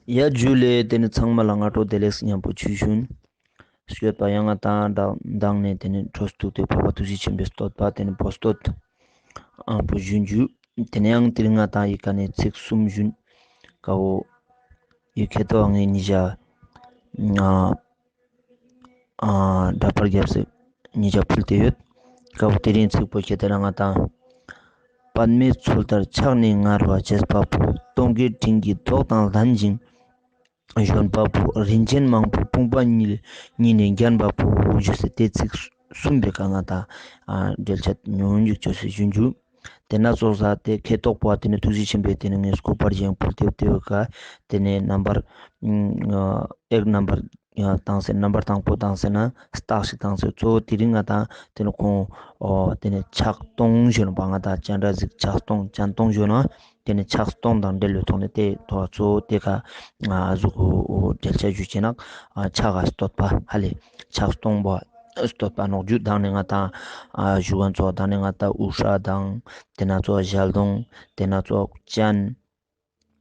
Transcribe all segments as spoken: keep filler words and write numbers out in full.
ཡ་ཇུ་ལེ། ཏེ་ནེ་ཚང་མ་ལ་སྔ་དྲོ་བདེ་ལེགས་ཉམ་པོ་ཇུ་ཞུན། སྐྱོད་པ་ཡང་ང་དང་མདང་ནེ་ཏེ་ནེ་འཕྲོ་མཐུད་དེ་འཕགས་པ་ཐུགས་རྗེ་ཆེན་པོའི་བསྟོད་པ་ཏེ་ནེ་བོད་བསྟོད་ཨ་པོ་ཞུན་ཞུ། ཏེ་ནེ་ཡང་དེ་རིང་ང་དང་ཡི་ཀ་ནེ་ཚིག་གསུམ་ཞུན། ཀ་བོ་ཡི་ཁེ་ཏོ་ཨ་ངེ་ཉི་ཞ་ཨ་འདྲ་པར་རྒྱབ་སེ་ཉི་ཞ་ཕུལ་ཏེ་ཡོད། ཀ་བོ་དེ་རིང་ཚིག་པོ་ཁེ་ཏེ་ན་ང་དང་། པདྨའི་མཚོ་ལྟར་ཕྱག་ནི་ངར་བ་བྱེད་པ་པོ། སྟོན་ཀའི་སྤྲིན་གྱི་མདོག་དང་ལྡན་ཞིང་། བཞོན་པ་པོ། རིན་ཆེན་མང་པོའི་དཔུང་པ་ཉིད་ཉིད་ནས་བརྒྱན་པ་པོ་ཞུས་སེ་ཏེ་ཚིག་གསུམ་པོའི་ཀ་ང་དང་ཨ་འགྲེལ་བཤད་ཉུང་ཉུང་ཅོས་སེ་ཞུན་ཞུ། ཏེ་ན་ཙོགས་ས་ཏེ་ཁེ་ཏོག་པོ་ཏེ་ནེ་ཐུགས་རྗེ་ཆེན་པོའི་ཏེ་ནེ་ངས་སྐུ་པར་ཅན་ཕུལ་ཏེ་ཡོད་ཀ་ཏེ་ནེ་རྣམ་པར་ཨེག་རྣམ་པར་ཡང་བཏང་སེ་རྣམ་པར་དང་པོ་བཏང་སེ་ན་རྟགས་ཤིག་བཏང་སེ་གཙོ་བོ་དེ་རིང་ང་དང་ཏེ་ནེ་ཁོང་ཨོ་ཏེ་ནེ་ཕྱག་སྟོང་ཞུ་ན་པ་ང་དང་སྤྱན་རས་གཟིགས་ཕྱག་སྟོང་སྤྱན་སྟོང་ཞུ་ན་ཏེ་ནེ་ཕྱག་སྟོང་དང་འབྲེལ་བའི་ཐོག་ནེ་ཏེ་ཐོག་གཙོ་བོ་ཏེ་ཀ་ཨ་ཟུག་འོ་འགྲེལ་བཤད་ཞུ་ཅེ་ན་ཨ་ཕྱག་ག་བསྟོད་པ་ཧ་ལེ་ཕྱག་སྟོང་པོ་བསྟོད་པ་ནོག་ཞུ། མདང་ནེ་ང་དང་ཨ་ཞུ་གན་ཙོགས་མདང་ནེ་ང་དང་དབུ་སྐྲ་དང་ཏེ་ན་ཙོགས་ཞལ་གདོང་ཏེ་ན་ཙོགས་སྤྱན།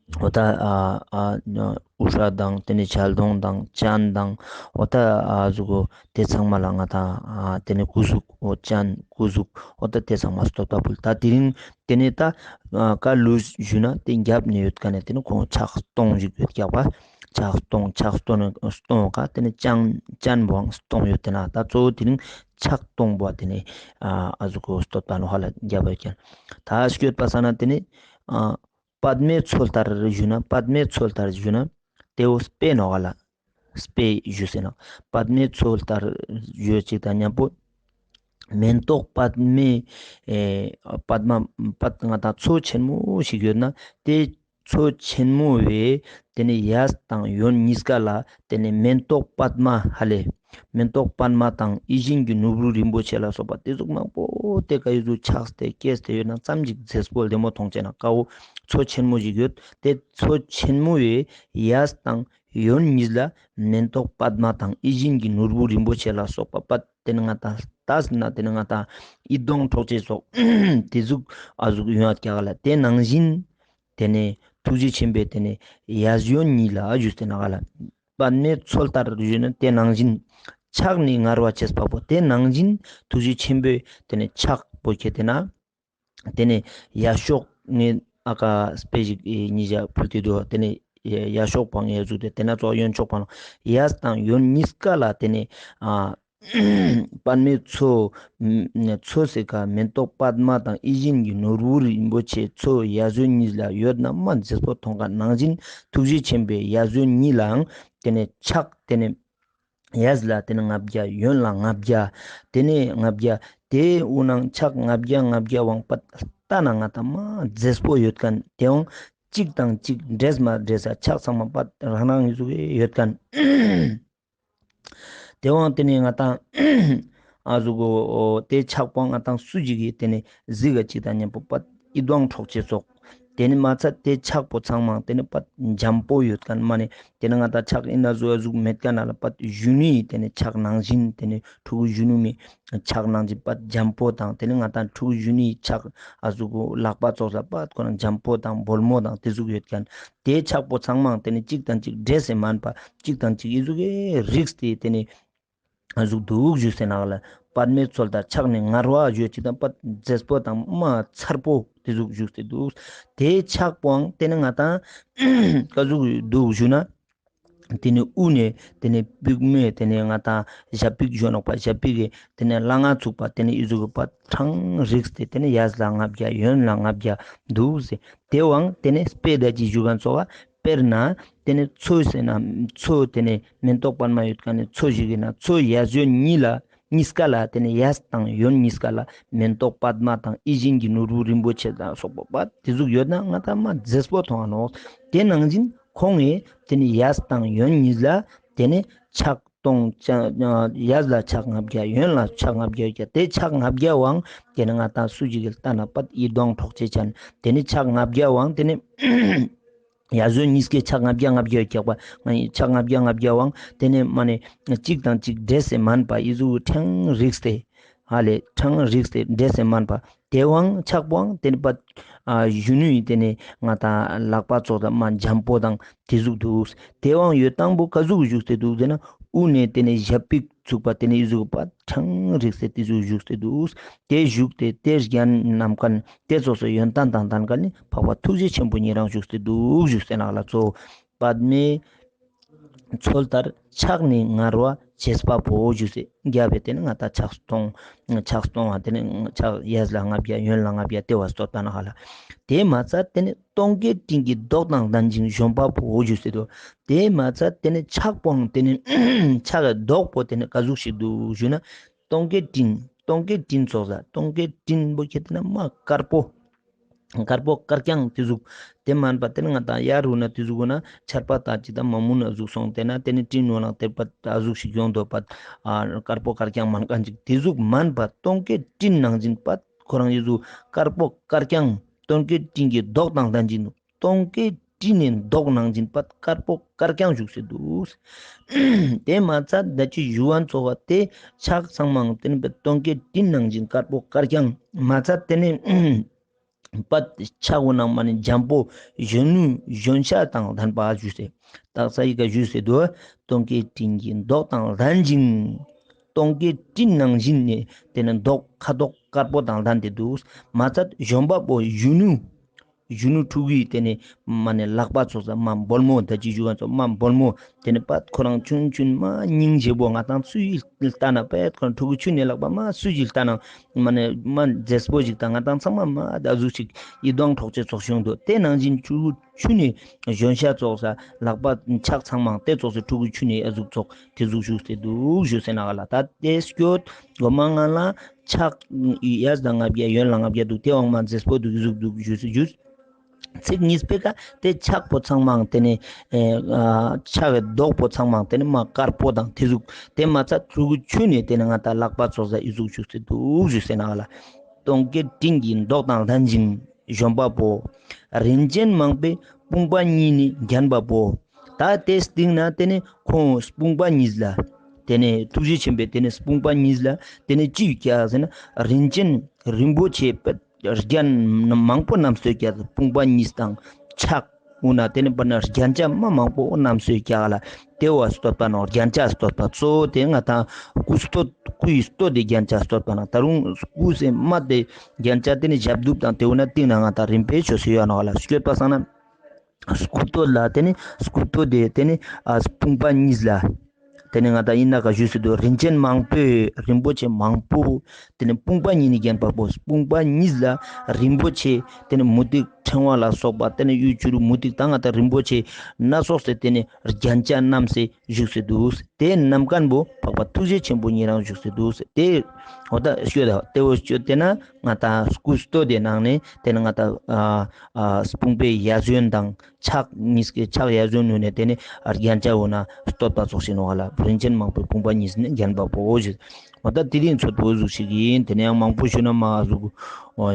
འོ་ད་ཨ་ཨ་དབུ་སྐྲ་དང་ཏེ་ནེ་ཞལ་གདོང་དང་སྤྱན་དང་འོ་ད་ཨ་ཟུག་གོ་ཏེ་ཚང་མ་ལ་ང་དང་ཨ་ཏེ་ནེ་སྐུ་གཟུགས་འོ་སྤྱན་སྐུ་གཟུགས་འོ་ད་ཏེ་ཚང་མ་བསྟོད་པ་ཕུལ། ད་དེ་རིང་ཏེ་ནེ་ད་ཨ་ཀ་ལུས་ཞུ་ན་ཏེ་རྒྱབ་ནེ་ཡོད་ཀ་ནེ་ཏེ་ནེ་ཁོང་ཕྱག་སྟོང་ཞིག་ཡོད་ཀྱག་པ། ཕྱག་སྟོང་ཕྱག་སྟོང་སྟོང་ཀ་ཏེ་ནེ་སྤྱན་སྤྱན་བོའང་སྟོང་ཡོད་ཏེ་ན་ད་གཙོ་བོ་དེ་རིང་ཕྱག་སྟོང་པོ་ཏེ་ནེ་ཨ་ཨ་ཟུག་གོ་བསྟོད་པ་ནོ་ཧ་ལ་རྒྱབ་ཡོད་ཀྱག། ད་སྐྱོད་པ་ས་ན་ཏེ་ནེ་ཨ་པདྨའི་མཚོ་ལྟར་ཞུ་ན་པདྨའི་མཚོ་ལྟར་ཞུ་ན་ཏེ་བོ་དཔེ་ནོག་ག་ལ། དཔེ་ཞུ་སེ་ན་པདྨའི་མཚོ་ལྟར་ཞུ་ཅིག་དང་མཉམ་པོ་མེན་ཏོག་པདྨའི་ཨེ་པདྨ་པད་ང་དང་མཚོ་ཆེན་མོ་ཞིག་ཡོད་ན་ཏེ་མཚོ་ཆེན་མོ་བོའི་ཏེ་ནེ་གཡས་དང་གཡོན་གཉིས་ཀ་ལ་ཏེ་ནེ་མེན་ཏོག་པདྨ་ཧ་ལེ། མེན་ཏོག་པདྨ་དང་ཡིད་བཞིན་གྱི་ནོར་བུ་རིན་པོ་ཆེ་ལ་སོགས་པ་ཏེ་ཟུག་མང་པོ་ཏེ་ཀ་ཡོད་ཟུག་ཆགས་ཏེ་སྐྱེས་ཏེ་ཡོད་ན་ཙམ་ཞིག་མཛེས་པོ་ལྡེ་མོ་མཐོང་ཅེ་ན་ཀ་བོ་མཚོ་ཆེན་མོ་ཞིག་ཡོད། ཏེ་མཚོ་ཆེན་མོ་བོའི་གཡས་དང་གཡོན་གཉིས་ལ་མེན་ཏོག་པདྨ་དང་ཡིད་བཞིན་གྱི་ནོར་བུ་རིན་པོ་ཆེ་ལ་སོགས་པ་པད་ཏེ་ནེ་ང་དང་ལྟས་ན་ཏེ་ནེ་ང་དང་ཡིད་དབང་འཕྲོག་ཅེས་སོགས་ཏེ་ཟུག་ཨ་ཟུག་ཡོང་ཡོད་ཀྱག་ལ། ཏེ་ནང་བཞིན་ཏེ་ནེ་ཐུགས་རྗེ་ཆེན་པོའི་ཏེ་ནེ་གཡས་གཡོན་གཉིས་ལ་ཞུས་ཏེ་ན་ག་ལ། པདྨའི་མཚོ་ལྟར་ཞུས་ན་ཏེ་ནང་བཞིན་ཕྱག་ནི་ངར་བ་བྱེད་པ་པོ་ཏེ་ནང་བཞིན་ཐུགས་རྗེ་ཆེན་པོའི་ཏེ་ནེ་ཕྱག་པོ་ཁྱེར་ཏེ་ན། ཏེ་ནེ་ཡ་ཤོག་ངེ་ཨ་ཀ་དཔེ་ཞིག་ཨེ་ཉི་ཞ་ཕུལ་ཏེ་དུག། ཏེ་ནེ་ཡ་ཤོག་པང་ཡ་ཟུག་ཏེ་ཏེ་ན་ཙོགས་གཡོན་ཕྱོགས་པང་གཡས་དང་གཡོན་གཉིས་ཀ་ལ་ཏེ་ནེ་ཨ་པདྨའི་མཚོ་མཚོ་ཟེར་ཀ་མེན་ཏོག་པདྨ་དང་ཡིད་བཞིན་གྱི་ནོར་བུ་རིན་པོ་ཆེ་མཚོ་གཡས་གཡོན་གཉིས་ལ་ཡོད་ན་མ་མཛེས་པོ་མཐོང་ཀ་ནང་བཞིན་ཐུགས་རྗེ་ཆེན་པོའི་གཡས་གཡོན་གཉིས་ལའང་ཏེ་ནེ་ཕྱག་ཏེ་ནེ་གཡས་ལ་ཏེ་ནེ་ལྔ་བརྒྱ་གཡོན་ལ་ལྔ་བརྒྱ་ཏེ་ནེ་ལྔ་བརྒྱ་ཏེ་འུ་ནང་ཕྱག་ལྔ་བརྒྱ་ལྔ་བརྒྱ་བང་པད་ལྟ་ན་ང་དང་མ་མཛེས་པོ་ཡོད་ཁན་ཏེ་བང་གཅིག་དང་གཅིག་འདྲེས་མ་འདྲེས་ས་ཕྱག་ཚང་མ་པད་རང་རང་ཡོད་ཟུག་ཡོད་ཁན། ཏེ་བང་ཏེ་ནེ་ང་དང་ཨ་ཟུག་གོ་ཏེ་ཕྱག་པོ་ང་དང་སུ་ཞིག་གི་ཏེ་ནེ་གཟིགས་ཀ་ཅིག་དང་མཉམ་པོ་པད་ཡིད་དབང་འཕྲོག་ཅེས་སོགས། ཏེ་ནེ་མ་ཚད་ཏེ་ཕྱག་པོ་ཚང་མ་ཏེ་ནེ་པད་འཇམ་པོ་ཡོད་ཁན་མ་ནེ་ཏེ་ནེ་ང་དང་ཕྱག་ཨིན་ན་ཟུག་ཨ་ཟུག་མེད་ཁན་ན་ལ་པད་གཞོན་ནུའི་ཏེ་ནེ་ཕྱག་ནང་བཞིན་ཏེ་ནེ་ཕྲུ་གུ་གཞོན་ནུ་མི་ཕྱག་ནང་བཞིན་པད་འཇམ་པོ་དང་ཏེ་ནེ་ང་དང་ཕྲུ་གུ་གཞོན་ནུའི་ཕྱག་ཨ་ཟུག་གོ་ལག་པ་ཙོགས་ལ་པད་ཁོ་རང་འཇམ་པོ་དང་བོལ་མོ་དང་ཏེ་ཟུག་ཡོད་ཁན་ཏེ་ཕྱག་པོ་ཚང་མ་ཏེ་ནེ་གཅིག་དང་གཅིག་འདྲེས་སེ་མན་པ་གཅིག་དང་གཅིག་ཨི་ཟུག་གི་རིགས་ཏེ་ཏེ་ནེ་ཨ་ཟུག་དུག་ཞུས་ཏེ་ན་ག་ལ། པདྨའི་མཚོ་ལྟར་ཕྱག་ནི་ངར་བ་ཞུས་ཅིག་དང་པད་མཛེས་པོ་དང་མ་མཚར་པོ་ཏེ་ཟུག་ཞུས་ཏེ་དུག། ཏེ་ཕྱག་པོའང་ཏེ་ནེ་ང་དང་ཀ་ཟུག་དུག་ཞུ་ན། ཏེ་ནེ་དབུ་ནེ་ཏེ་ནེ་པིག་མེ་ཏེ་ནེ་ང་དང་ཞབས་པིག་ཞུ་ནོག་པ་ཞབས་པིག་གི་ཏེ་ནེ་ལྷ་ང་ཚུགས་པ་ཏེ་ནེ་ཨི་ཟུག་གི་པད་ཕྲེང་རིགས་ཏེ་ཏེ་ནེ་གཡས་ལ་ལྔ་བརྒྱ་གཡོན་ལ་ལྔ་བརྒྱ་དུག་ཟེར། ཏེ་བང་ཏེ་ནེ་དཔེ་ད་ཅི་ཞུ་ཁན་ཙོགས་པ། དཔེར་ན་ཏེ་ནེ་མཚོ་ཟེར་ན་མཚོ་ཏེ་ནེ་མེན་ཏོག་པདྨ་ཡོད་ཁན་ནི་མཚོ་ཞིག་ཨིན་ན་མཚོ་གཡས་གཡོན་གཉིས་ལ་གཉིས་ཀ་ལ་ཏེ་ནེ་གཡས་དང་གཡོན་གཉིས་ཀ་ལ་མེན་ཏོག་པདྨ་དང་ཡིད་བཞིན་གྱི་ནོར་བུ་རིན་པོ་ཆེ་དང་སོགས་པ་པད་ཏེ་ཟུག་ཡོད་ན་ང་དང་མ་མཛེས་པོ་མཐོང་ང་ནོག། ཏེ་ནང་བཞིན་ཁོང་ངི་ཏེ་ནེ་གཡས་དང་གཡོན་གཉིས་ལ་ཏེ་ནེ་ཕྱག་སྟོང་གཡས་ལ་ཕྱག་ལྔ་བརྒྱ་གཡོན་ལ་ཕྱག་ལྔ་བརྒྱ་ཡོད་ཀྱག། ཏེ་ཕྱག་ལྔ་བརྒྱ་བང་ཏེ་ནེ་ང་དང་སུ་ཞིག་གི་ལྟ་ན་པད་ཡིད་དབང་འཕྲོག་ཅེས་ཅན། ཏེ་ནེ་ཕྱག་ལྔ་བརྒྱ་བང་ཏེ་ནེ་གཡས་གཡོན་གཉིས་ཀའི་ཕྱག་ལྔ་བརྒྱ་ལྔ་བརྒྱ་ཡོད་ཀྱག་པ། ཕྱག་ལྔ་བརྒྱ་ལྔ་བརྒྱ་བང་ཏེ་ནེ་མ་ནེ་གཅིག་དང་གཅིག་འདྲེས་སེ་མན་པ་ཨི་ཟུག་ཕྲེང་རིགས་ཏེ་ཧ་ལེ་ཕྲེང་རིགས་ཏེ་འདྲེས་སེ་མན་པ། ཏེ་བོའང་ཕྱག་པོའང་ཏེ་ནེ་པད་ཨ་གཞོན་ནུའི་ཏེ་ནེ་ང་ཏང་ལག་པ་ཙོགས་ལ་མ་འཇམ་པོ་དང་ཏེ་ཟུག་དུག། ཏེ་བོའང་ཡོད་དང་པོ་ཀ་ཟུག་བཞུགས་ཏེ་དུག་ཟེར་ན་དབུ་ནེ་ཏེ་ནེ་ཞབས་པིག་ཚུགས་པ་ཏེ་ནེ་ཨི་ཟུག་པ་ཕྲེང་རིང་སེ་ཏེ་ཟུག་བཞུགས་ཏེ་དུག། ཏེ་བཞུགས་ཏེ་ཏེ་རྒྱན་རྣམས་ཀ་ནེ་ཏེ་ཙོགས་སུ་ཡོན་ཏན་དང་ལྡན་ཀ་ནེ་འཕགས་པ་ཐུགས་རྗེ་ཆེན་པོ་ཉེ་རང་བཞུགས་ཏེ་དུག་བཞུགས་སེ་ནང་ལ་ཙོགས། པདྨའི་མཚོ་ལྟར་ཕྱག་ནི་ངར་བ་བྱེད་པ་པོ་བཞུགས་སེ་རྒྱབ་པེ་ཏེ་ནེ་ང་ཏང་ཕྱག་སྟོང་ཕྱག་སྟོང་བ་ཏེ་ནེ་ཕྱག་གཡས་ལ་ལྔ་བརྒྱ་གཡོན་ལ་ལྔ་བརྒྱ་ཏེ་བོ་བསྟོད་པ་ནང་ལ། ཏེ་མ་ཚད་ཏེ་ནེ་སྟོན་ཀའི་སྤྲིན་གྱི་མདོག་དང་ལྡན་ཅིང་བཞོན་པ་པོ་བཞུགས་སེ་དུག། ཏེ་མ་ཚད་ཏེ་ནེ་ཕྱག་པོའང་ཏེ་ནེ་ཕྱག་གི་མདོག་པོ་ཏེ་ནེ་ཀ་ཟུག་ཞིག་དུག་ཞུ་ན་སྟོན་ཀའི་སྤྲིན་སྟོན་ཀའི་སྤྲིན་ཙོགས་ལ་སྟོན་ཀའི་སྤྲིན་པོ་ཁྱེར་ཏེ་ན་མ་དཀར་པོ་དཀར་པོ་དཀར་རྐྱང་ཏེ་ཟུག། ཏེ་མན་པ་ཏེ་ནེ་ང་ཏང་ཡར་རུ་ན་ཏེ་ཟུག་གོ་ན་ཆར་པ་དང་ཅིག་དང་མ་མུན་ན་ཟུག་སོང་ཏེ་ན་ཏེ་ནེ་སྤྲིན་ནོ་ནང་ཏེ་པ་ཨ་ཟུག་ཞིག་ཡོང་དོ་པ་ཨ་དཀར་པོ་དཀར་རྐྱང་མན་ཀ་ཅིག་ཏེ་ཟུག་མན་པ་སྟོན་ཀའི་སྤྲིན་ནང་བཞིན་པ་ཁོ་རང་ཨི་ཟུག་དཀར་པོ་དཀར་རྐྱང་སྟོན་ཀའི་སྤྲིན་གྱི་མདོག་དང་ལྡན་ཅིང་སྟོན་ཀའི་སྤྲིན་ནི་མདོག་ནང་བཞིན་པ་དཀར་པོ་དཀར་རྐྱང་བཞུགས་སེ་དུག། ཏེ་མ་ཚད་ད་ཅི་ཞུ་བ་ཙོགས་པ་ཏེ་ཕྱག་ཚང་མའང་ཏེ་ནེ་སྟོན་ཀའི་སྤྲིན་ནང་བཞིན་དཀར་པོ་དཀར་རྐྱང་མ་ཚད་ཏེ་ནེ་པད་ཕྱག་འོ་ནང་མ་ནེ་འཇམ་པོ་གཞོན་ནུ་གཞོན་ཤ་དང་ལྡན་པ་བཞུགས་སེ་དག་ས་ཡི་ཀ་བཞུགས་སེ་དུག། སྟོན་ཀའི་སྤྲིན་གྱི་མདོག་དང་ལྡན་ཅིང་སྟོན་ཀའི་སྤྲིན་ནང་བཞིན་ནི་ཏེ་ནེ་མདོག་ཁ་དོག་དཀར་པོ་དང་ལྡན་ཏེ་དུག། མ་ཚད་བཞོན་པ་པོ་གཞོན་ནུ་གཞོན་ནུ་ཕྲུ་གུའི་ཏེ་ནེ་མ་ནེ་ལག་པ་ཙོགས་ས་མ་བོལ་མོ་ད་ཅི་ཞུ་བ་ཙོགས་མ་བོལ་མོ་ཏེ་ནེ་པད་ཁོ་རང་ཆུན་ཆུན་མ་སྙིང་རྗེ་པོ་ང་ཏང་སུ་ཡིས་ལྟ་ན་པད་ཁོ་རང་ཕྲུ་གུ་ཆུན་ནེ་ལག་པ་མ་སུ་ཡིས་ལྟ་ན་མ་ནེ་མ་མཛེས་པོ་ཞིག་དང་ང་ཏང་ཚང་མ་མ་ད་ཟུག་ཞིག་ཡིད་དབང་འཕྲོག་ཅེས་ཙོགས་བྱུང་དུག། ཏེ་ནང་བཞིན་ཕྲུ་གུ་ཆུན་ནེ་གཞོན་ཤ་ཙོགས་ས་ལག་པ་ཕྱག་ཚང་མ་ཏེ་ཙོགས་སེ་ཕྲུ་གུ་ཆུན་ནེ་ཨ་ཟུག་ཙོགས་ཏེ་ཟུག་བཞུགས་ཏེ་དུག་བཞུགས་སེ་ནང་ལ་ད་ཏེ་སྐྱོད་གོ་མ་ང་ལ་ཕྱག་གཡས་ལ་ལྔ་བརྒྱ་གཡོན་ལ་ལྔ་བརྒྱ་དུག། ཏེ་བོའང་མ་མཛེས་པོ་དུག་ཟུག་དུག་བཞུགས་སེ་བཞུགས། ཚིག་གཉིས་པའི་ཀ་ཏེ་ཕྱག་པོ་ཚང་མའང་ཏེ་ནེ་ཨ་ཕྱག་གི་མདོག་པོ་ཚང་མའང་ཏེ་ནེ་མ་དཀར་པོ་དང་ཏེ་ཟུག། ཏེ་མ་ཚད་ཕྲུ་གུ་ཆུན་ནེ་ཏེ་ནེ་ང་ཏང་ལག་པ་ཙོགས་ས་ཨི་ཟུག་བཞུགས་སེ་དུག་བཞུགས་སེ་ནང་ལ། སྟོན་ཀའི་སྤྲིན་གྱི་མདོག་དང་ལྡན་ཅིང་བཞོན་པ་པོ། རིན་ཆེན་མང་པོས་སྤུངས་པ་གཉིས་ནི་བརྒྱན་པ་པོ། ད་ཏེ་སྟིང་ན་ཏེ་ནེ་ཁོང་སྤུངས་པ་གཉིས་ལ་ཏེ་ནེ་ཐུགས་རྗེ་ཆེན་པོས་ཏེ་ནེ་སྤུངས་པ་གཉིས་ལ་ཏེ་ནེ་ཅི་ཡོད་ཀྱག་ཟེར་ན་རིན་ཆེན་རིན་པོ་ཆེ་པད་རྒྱན་མང་པོ་རྣམས་སུ་ཡོད་ཀྱག། སྤུངས་པ་གཉིས་དང་ཕྱག་འོ་ན་ཏེ་ནེ་པ་ན་རྒྱན་ཆ་མ་མང་པོ་རྣམས་སུ་ཡོད་ཀྱག་ལ། ཏེ་བོ་བསྟོད་པ་ནོ་རྒྱན་ཆ་བསྟོད་པ་གཙོ་བོ་ཏེ་ང་ཏང་སྐུ་བསྟོད་སྐུའི་བསྟོད་དེ་རྒྱན་ཆ་བསྟོད་པ་ན་ད་རུང་སྐུ་སེ་མ་ཏེ་རྒྱན་ཆ་ཏེ་ནེ་ཞབས་གདུབ་དང་ཏེ་འོ་ན་སྟིང་ན་ང་ཏང་རིམ་པས་ཆོས་སུ་ཡོད་ནོ་ལ་སྐྱོད་པ་སང་ན། སྐུ་བསྟོད་ལ་ཏེ་ནེ་སྐུ་བསྟོད་དེ་ཏེ་ནེ་ཨ་སྤུངས་པ་གཉིས་ལ། ཏེ་ནེ་ང་ཏང་ཨིན་ན་ཀ་ཞུས་སེ་དུག། རིན་ཆེན་མང་པོས་རིན་པོ་ཆེ་མང་པོ། ཏེ་ནེ་སྤུངས་པ་གཉིས་ནི་བརྒྱན་པ་པོ། སྤུངས་པ་གཉིས་ལ་རིན་པོ་ཆེ་ཏེ་ནེ་མུ་ཏིག་ཕྲེང་བ་ལ་སོགས་པ་ཏེ་ནེ་གཡུ་བྱུ་རུ་མུ་ཏིག་དང་ང་ཏང་རིན་པོ་ཆེ་སྣ་ཚོགས་སེ་ཏེ་ནེ་རྒྱན་ཆ་བསྣམས་སེ་བཞུགས་སེ་དུག། ཏེ་བསྣམས་ཁན་བོ་འཕགས་པ་ཐུགས་རྗེ་ཆེན་པོ་ཉེ་རང་བཞུགས་སེ་དུག། ཏེ་འོ་ད་སྐྱོད་ད་ཏེ་བོ་སྐྱོད་དེ་ན་ང་ཏང་སྐུ་བསྟོད་དེ་ནང་ནེ་ཏེ་ནེ་ང་ཏང་ཨ་ཨ་སྤུངས་པའི་ཡ་ཟོན་དང་ཕྱག་གཉིས་ཀྱི་ཕྱག་ཡ་ཟོན་ནུ་ནེ་ཏེ་ནེ་རྒྱན་ཆ་འོ་ན་བསྟོད་པ་ཚོགས་ཤིག་ནོ་ལ། རིན་ཆེན་མང་པོས་སྤུངས་པ་གཉིས་ནི་བརྒྱན་པ་པོ་ཞེས། འོ་ད་དེ་རིང་ཚོད་པོ་འུ་ཟུག་ཞིག་ཡིན། ཏེ་ནེ་ཡང་མང་པོ་ཞུ་ན་མ་འུ་ཟུག་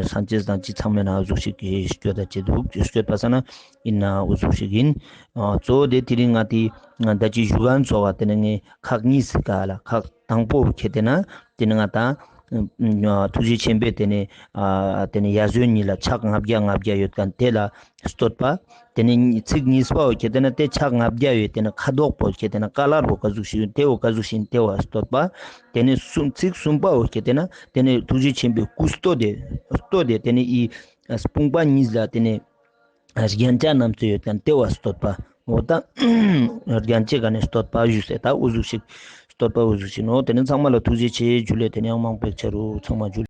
སན་ཅེས་དང་ཅི་ཚང་མེད་ན་འུ་ཟུག་ཞིག་གི་སྐྱོད་ད་ཅེས་དུག། སྐྱོད་པ་ས་ན་ཨིན་ན་འུ་ཟུག་ཞིག་ཡིན། གཙོ་བོ་དེ་དེ་རིང་ང་ཏི་ད་ཅི་ཞུ་གན་ཚོགས་པ་ཏེ་ནེ་ངས་ཁག་གཉིས་སི་ཀ་ལ་ཁག་དང་པོ་ཁྱེད་དེ་ན་ཏེ་ནེ་ང་ཏང་ཐུགས་རྗེ་ཆེན་པོས་ཏེ་ནེ་ཨ་ཏེ་ནེ་ཡ་ཟོན་གཉིས་ལ་ཕྱག་ལྔ་བརྒྱ་ལྔ་བརྒྱ་ཡོད་ཁན་ཏེ་ལ་བསྟོད་པ། ཏེ་ནེ་ཚིག་གཉིས་པ་བོ་ཁྱེད་དེ་ན་ཏེ་ཕྱག་ལྔ་བརྒྱ་ཡོད་ཏེ་ནེ་ཁ་དོག་པོ་ཁྱེད་དེ་ན་ཀ་ལར་བོ་ཀ་ཟུག་ཤིག་ཡོད་ཏེ་བོ་ཀ་ཟུག་ཤིག་ཏེ་བོ་བསྟོད་པ། ཏེ་ནེ་གསུམ་ཚིག་གསུམ་པ་བོ་ཁྱེད་དེ་ན་ཏེ་ནེ་ཐུགས་རྗེ་ཆེན་པོའི་སྐུ་བསྟོད་དེ་བསྟོད་དེ་ཏེ་ནེ་ཨི་སྤུངས་པ་གཉིས་ལ་ཏེ་ནེ་རྒྱན་ཆ་རྣམས་སུ་ཡོད་ཁན་ཏེ་བོ་བསྟོད་པ། འོ་ད་རྒྱན་ཆའི་ཀ་ནེ་བསྟོད་པ་ཞུས་སེ་ད་འུ་ཟུག་ཤིག་བསྟོད་པ་འུ་ཟུག་ཤིག་ནོ། ཏེ་ནེ་ཚང་མ་ལ་ཐུགས་རྗེ་ཆེ་ཇུ་ལེ། ཏེ་ནེ་ཡང་མང་པོ་ཆ་རུག་ཚང་མ་ཇུ་ལེ།